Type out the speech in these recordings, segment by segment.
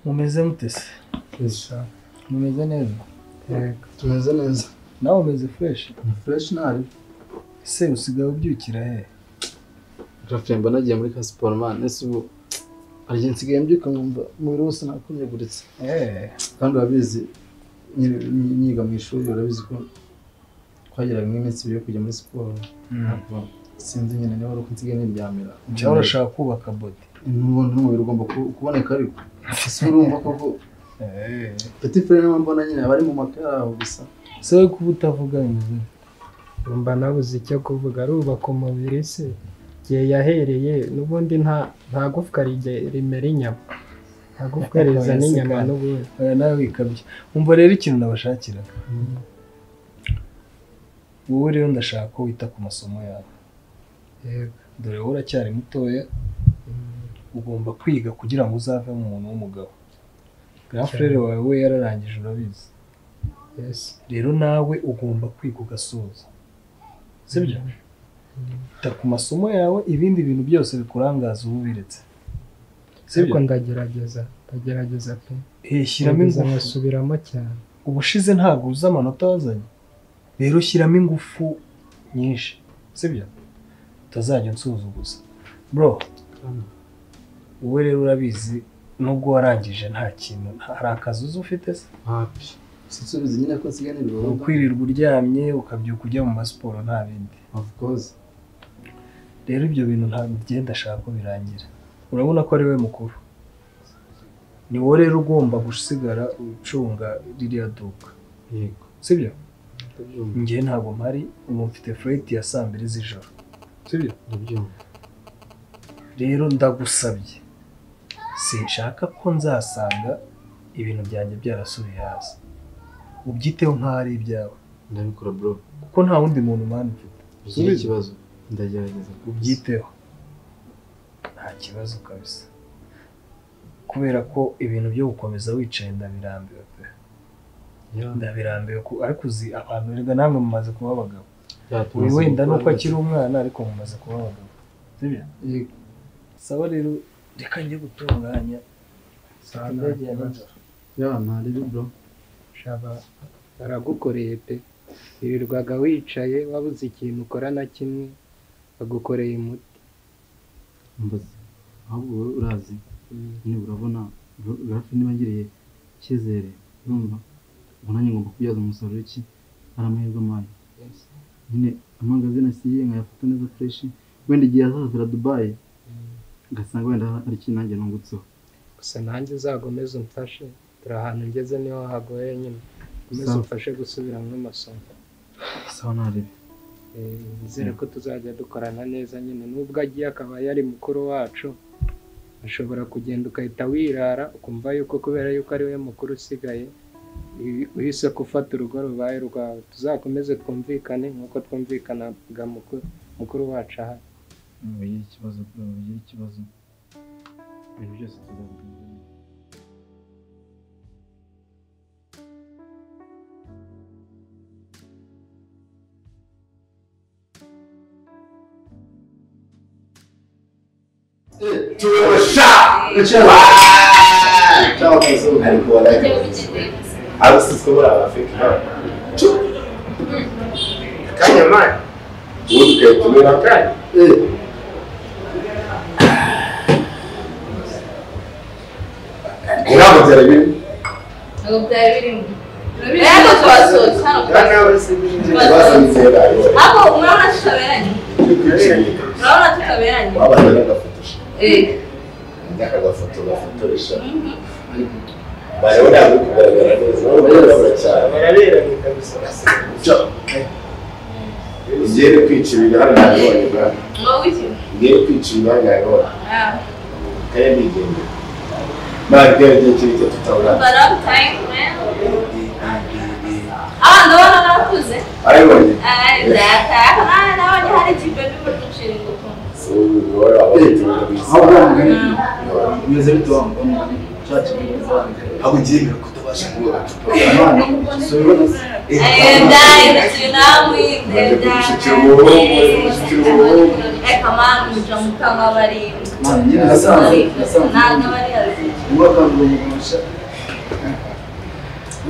Mumeze mute se? Mumeze neza? Yego, tumeze neza. Nawe umeze fresh? Ni fresh nari. Ese usigaye ubyukira he? Rafi mba nagiye muri ka siporo man, ese ubu arye nsigaye mbyuka nkumva umubiri wose nakunyaguritse. Kandi urabizi nyiga mu ishuri urabizi ko twageraga nk'iminsi ibiri yo kujya muri siporo. Sinzi nyine niba ari uko nsigaye niryamira. Cyangwa urashaka kubaka body? N'ubundi n'umubiri ugomba kuboneka ariko. Ese urumva koko Petit frère niba mbona nyine abari mu makara aho gusa. Se we kuba utavuga bimeze mba nabuze icyo kuvuga. Arubaka umubiri se igihe yahereye n'ubundi nta gufwa rimera inyama, nta gufwa rizana inyama n'ubundi. Oya nawe wikabye. Umva rero ikintu nabashakiraga. Wowe rero ndashaka ko wita ku masomo yawe. Yego. Dore wowe uracyari mutoya, ugomba kwiga kugira ngo uzavemo umuntu w'umugabo. Grand frère wawe we yararangije urabizi. Yes. Rero nawe ugomba kwiga ugasoza. Sibyo? Ita ku masomo yawe, ibindi bintu byose bikurangaza ubu biretse. Sibyo? Ariko ndagerageza, ndagerageza pe. Shyiramo ingufu. Nkasubiramo cyane. Ubushize ntabwo uzi amanota wazanye. Rero shyiramo ingufu nyinshi. Sibyo? Utazajya unsuzuguza. Bro, wowe rero urabizi nubwo warangije nta kintu, hari akazi uzi ufite se? Hapi. Sinsubiza nyine ko nsigaye nirirwa. Ukwirirwa uryamye ukabyuka ujya mu masiporo nta bindi. Of course. Rero ibyo bintu nta bigenda ashaka ko birangira. Urabona ko ari we mukuru. Ni wowe rero ugomba gusigara ucunga ririya duka. Yego. Sibyo? Njye ntabwo mpari, ubu mfite flight ya saa mbiri z'ijoro. Sibyo? Ndabyumva. Rero ndagusabye. Sinshaka ko nzasanga ibintu byanjye byarasubiye hasi. Ubyiteho nk'aho ari ibyawe. Ndabikora bro. Kuko nta wundi muntu mani mfite. Ugira ikibazo ndagerageza. Ubyiteho. Nta kibazo kabisa. Kubera ko ibintu byo gukomeza wicaye ndabirambiwe pe. Ndabirambiwe ko ariko uzi abantu erega namwe mumaze kuba abagabo. Uyu wenda nuko akiri umwana ariko mumaze kuba abagabo. Sibyo? Yego. Sawa rero reka njye gutunganya. Sawa nijoro. Ya ntari bro. Shaba baragukoreye pe. Wirirwaga wicaye wabuze ikintu ukora na kimwe, bagukoreye umuti. Mbaze ahubwo wowe urazi nyine urabona Rafi niba ngiriye icyizere urumva ubu nanjye ngomba kubyaza umusaruro iki ari amahirwe amaye. Nyine amangazini asiye nkayafata neza fresh, wenda igihe azazira Dubai ngasanga wenda hari ikintu nanjye nungutseho. Gusa nanjye uzagomeze umfashe, turi ahantu ngeze niho hagoye nyine. Ukomeze umfashe gusubiramo amasomo. Sawa narebe. Nizere ko tuzajya dukorana neza nyine, nubwo agiye akaba yari mukuru wacu ashobora kugenda ukahita wirara ukumva yuko kubera yuko ari we mukuru usigaye uhise gufata urugo rubaye rwawe. Tuzakomeze twumvikane nk'uko twumvikanaga mukuru wacu ahari. Ntugire ikibazo bro, ntugire ikibazo. Ibintu byose tuzabigenza neza. Ndakagafoto gafotoresha barabona ari kugaragara neza barabona cyane baraberanye kabisa. Ngiye kwica ibintu hano nabibonye bwa ngiye kwica ibintu hano nabibonye kaya nigende ntabwo igihe kirekire tutabona. Ndabona narakuze arabibonye nabonye hari ikipe muri gushinga ukuntu. Bimeze bite wa mugani? Ntabwo ngiye mbere kutabasha kunywa agacupa. Mwaka ni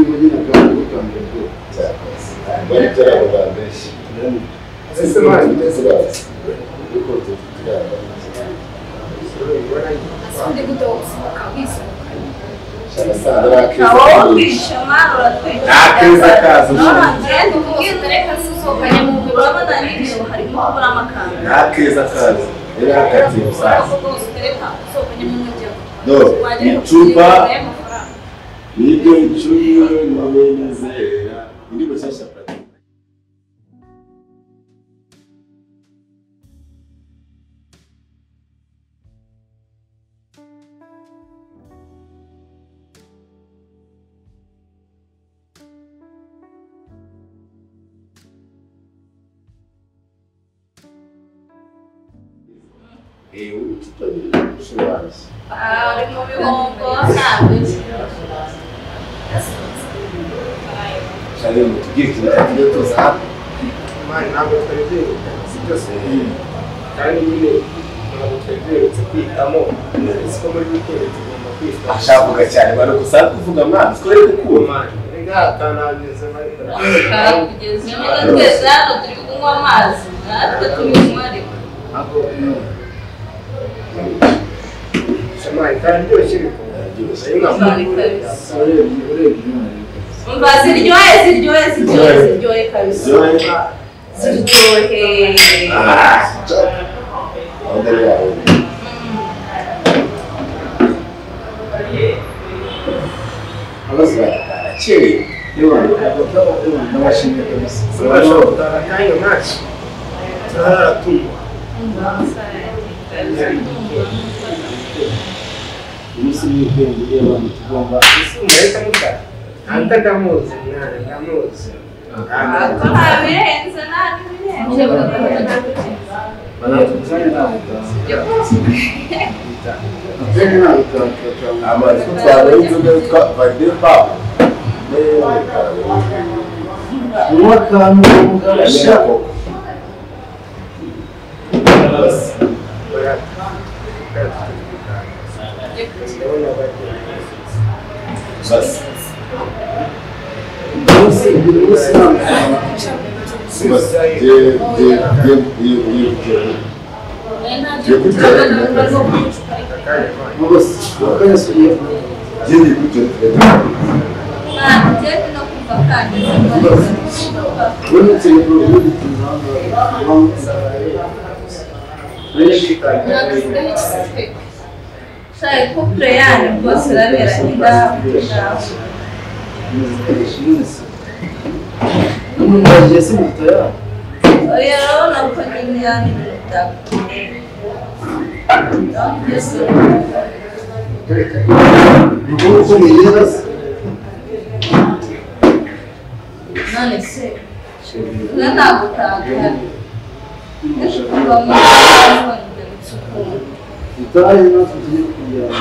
mwingine kwa bari byarababeshye ese mani yuko tutiraba asundi gutoka wisohoka Akeza kaza Akeza kaza irakatiye musaza do icupa nibyo icupa namenezera indirimbo nshyashya Platini. Uri mu bihombo ntabwo Shari mutubwire ikintu cyatumye tuza hano. Mani ntabwo twari duherutse si byose kandi nyine ntabwo twari duherutse kwitamo siko muri weekend tugomba kwitamo. Ashavuga cyane bari gusa kuvuga mwana siko ari gukura. Mani rega atanageze mari kugeza twese hano turi kunywa amazi natwe turi kunywa ariko ntabwo Shamayi kararyoshye umva ziryohe ziryohe ziryohe ziryohe kabisa ziryohe ndabashimiye kabisa akanya ntacyo turaratumwa umunsi w'ubwenge y'abantu tugomba mureka muta anta ndamuzi mwana ndamuzi nta birenze nta n'ibirenze amazi twaba inzoga yitwa valide papu unywa akantu mugarasha basi Couple yanyu rwose iraberanye ngaho. Oya urabona ko nyine yani ibintu byakomeye. None se twe ntabwo utahari kuva mu Itahe natwe tugiye kujyana.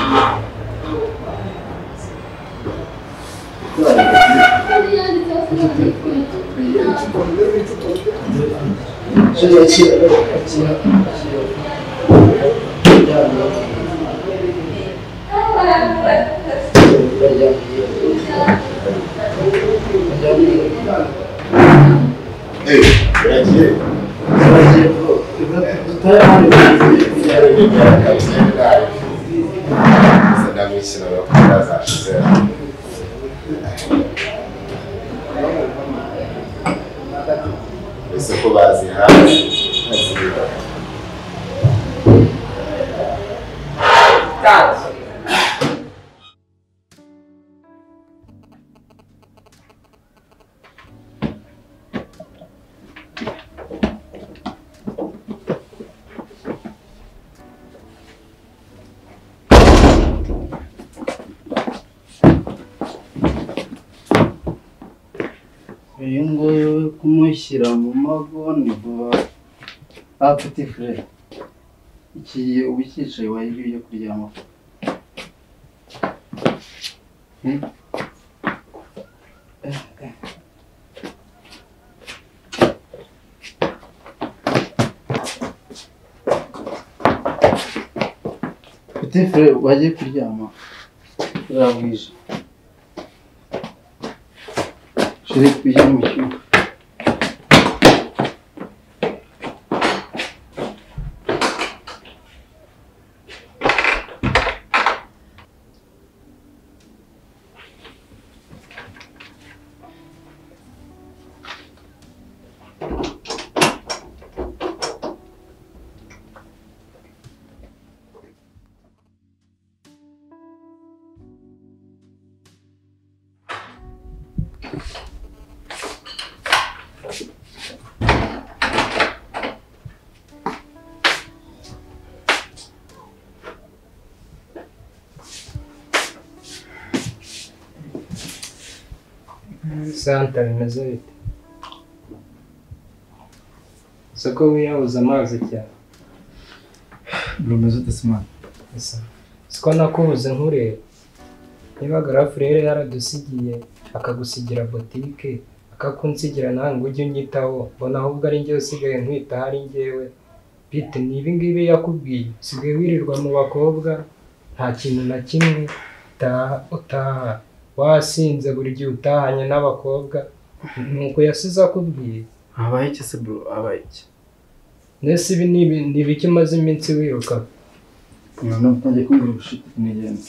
Ese ko bazihaye baziha uyu nguyu kumushyira mu mago ni vuba petit frere iki gihe uba ucyicaye wahirwa ujya kuryama. Petit frere wagiye kuryama. Bwije. Chérie, twijye mu cyumba. Santa bimeze bite? Soko wiyabuze amazi cyane. Bimeze ute se mwana? Siko nakubuze nkureba. Niba Garafurere yaradusigiye akagusigira botike akakunsigira nawe ngo ujye unyitaho, mbona ahubwo ari njyewe usigaye nkwitaho ari njyewe. Bite ni ibi ngibi yakubwiye? Usigaye wirirwa mu bakobwa nta kintu na kimwe utaha wasinze buri gihe utahanye n'abakobwa nuko yasize akubwiye. Habaye iki se bro? Habaye iki? Nese ibi ni ibiki umaze iminsi wiruka? None utangiye kumbwira ubushiti nigenda.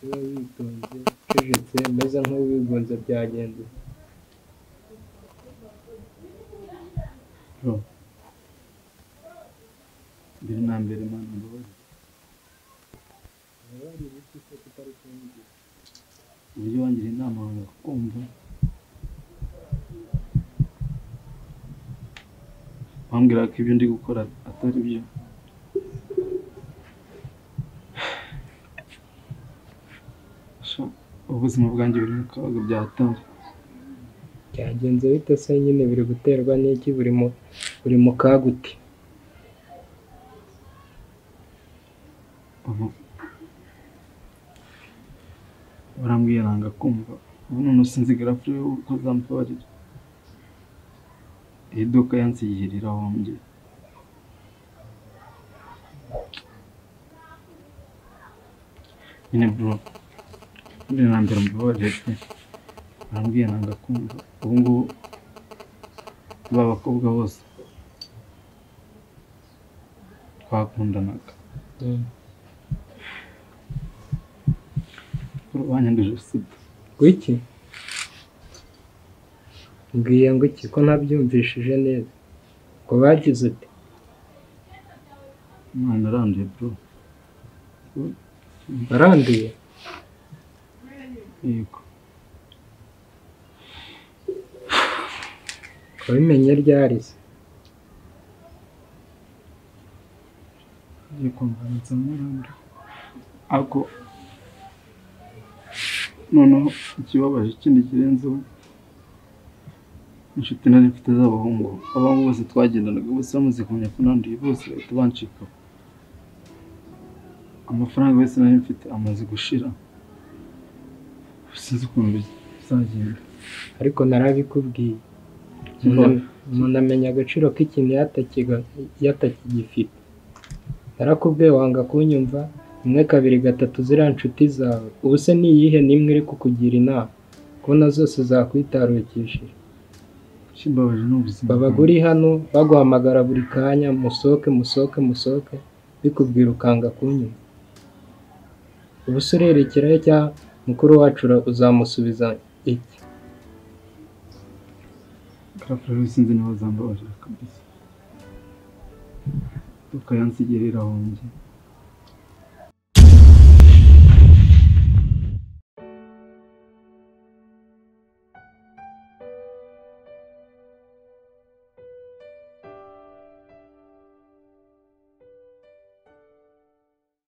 Witonze ucecetse umeze nk'uwigunze byagenze. Bro, mbere na mbere mana mbabarira. Uburyo wangiriye inama wanga kumva, wambwira ko ibyo ndi gukora atari byo. Ubuzima bwanjye buri mu kaga byatari. Byagenze bite se nyine? Biri guterwa n'iki? Buri mu kaga ute? Ubu barambwiye nanga kumva. Ubu none sinzi Garafure uko azambabarira. Iri duka yansigiye rirahombye. Nyine bro, mbere na mbere mbabarire pe. Barambwiye nanga kumva. Ubu ngubu ba bakobwa bose twakundanaga banyanduje sida. Wiki? Mbwiye ngo iki ko ntabyumvishije neza? Ngo bagize ute? Mwana aranduye bro. Baranduye? Yego. Wabimenye ryari se? Ngiye kumva nsanze ariko noneho ikibabaje ikindi kirenzeho, inshuti nari mfite z'abahungu, abahungu bose twagendanaga bose bamaze kumenya ko nanduye bose bahita bancika. Amafaranga yose nari mfite amaze gushira, sinzi ukuntu bizagenda. Ariko narabikubwiye, umuntu amenya agaciro k'ikintu yatakigifite. Narakubwiye wanga kunyumva, 1 2 3 ziriya nshuti zawe. Ubu se ni iyihe n'imwe iri kukugira inama? Kubona zose zakwitarukishije. Babaga uri hano baguhamagara buri kanya, musohoke musohoke musohoke, bikubwira ukanga kunyumva. Ubu se urerekerayo cya mukuru wacu uzamusubiza iki? Karafurere sinzi niba azambabarira kabisa. Tukayansigira irahombye.